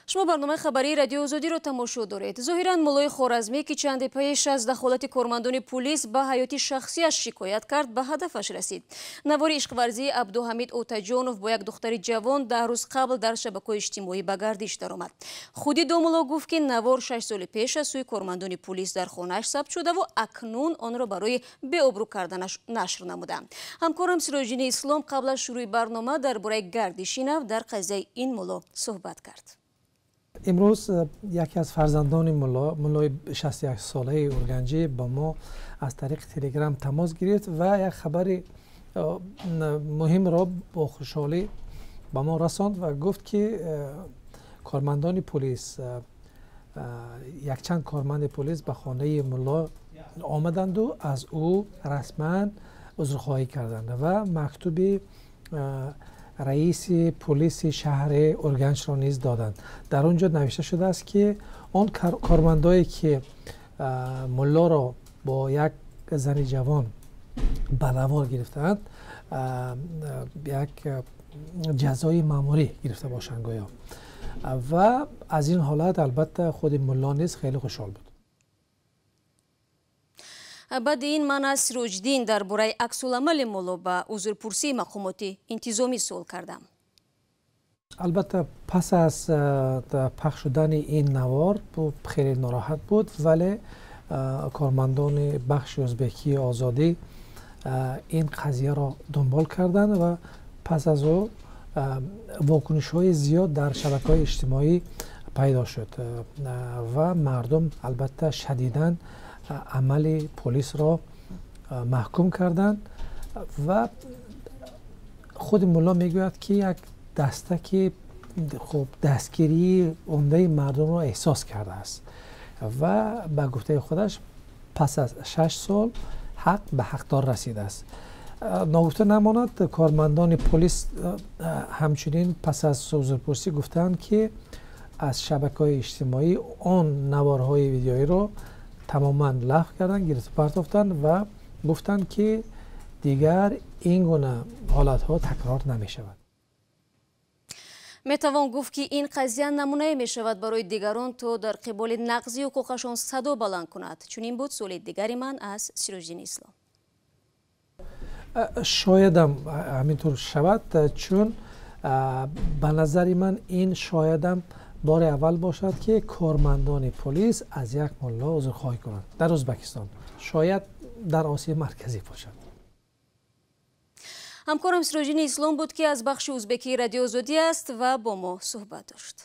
Шумо барномаи хабарии Радиои Озодиро тамошо доред. Зоҳиран, муллои хоразмӣ, ки чанде пеш аз дахолати кормандони пулис ба ҳаёти шахсиаш шикоят кард, ба ҳадафаш расид. Навори ишқварзии Абдуҳамид Отаҷонов бо як духтари ҷавон 10 рӯз қабл дар шабакаҳои иҷтимоӣ ба гардиш даромад. Худи домулло гуфт, ки навор 6 соли пеш аз сӯи кормандони пулис дар хонааш сабт шудаву акнун онро барои беобрӯ карданаш нашр намуданд. Ҳамкорам Сироҷиддини Ислом қабл аз шурӯи барнома дар бораи гардиши нав дар қазияи ин мулло суҳбат кард. Имрӯз яке аз фарзандони мулло, муллои 61 солаи урганҷӣ, ба мо аз тариқи Телеграм тамос гирифт ва як хабари муҳимро бо хушҳолӣ ба мо расонд ва гуфт, ки кормандони полис, якчанд корманди полис ба хонаи мулло омаданду аз ӯ расман узрхоҳӣ карданд ва мактуби раиси полиси шаҳри Урганчро низ доданд. Дар он ҷо навишта шудааст, ки он кормандое, ки муллоро бо як зани ҷавон ба навор гирифтаанд, як ҷазои маъмурӣ гирифта бошанд гӯё. Ва аз ин ҳолат, албатта, худи мулло низ хеле хушҳол буд. Баъди ин ман аз Сироҷиддин дар бораи аксуламали мулло ба узрпурсии мақомоти интизомӣ суол кардам. Албатта, пас аз пахш шудани ин навор хеле нороҳат буд, вале кормандони бахши узбекии Озодӣ ин қазияро дунбол карданд ва пас аз ӯ вокунишҳои зиёд дар шабакаҳои иҷтимоӣ пайдо шуд ва мардум, албатта, шадидан амали полисро маҳкум карданд. Ва худи мулло мегӯяд, ки як дастаки хуб дастгирии умдаи мардумро эҳсос кардааст ва ба гуфтаи худаш, пас аз 6 сол ҳақ ба ҳақдор расидааст. Ногуфта намонад, кормандони полис ҳамчунин пас аз узрпурсӣ гуфтанд, ки аз шабакаҳои иҷтимоӣ он наворҳои видеоиро тамоман лағв карданд, гирифта партофтанд ва гуфтанд, ки дигар ин гуна ҳолатҳо такрор намешавад. Метавон гуфт, ки ин қазия намунае мешавад барои дигарон, то дар қиболи нақзи ҳуқуқашон садо баланд кунад. Чунин буд суоли дигари ман аз Сироҷиддини Ислом. Шоядам ҳамин тур шавад, чун ба назари ман ин шоядам бори аввал бошад, ки кормандони полис аз як мулло узрхоҳӣ кунанд дар Ӯзбекистон, шояд дар Осиёи Марказӣ бошад. Ҳамкорам Сироҷиддини Ислом буд, ки аз бахши узбекии Радиои Озодӣ аст ва бо мо суҳбат дошт.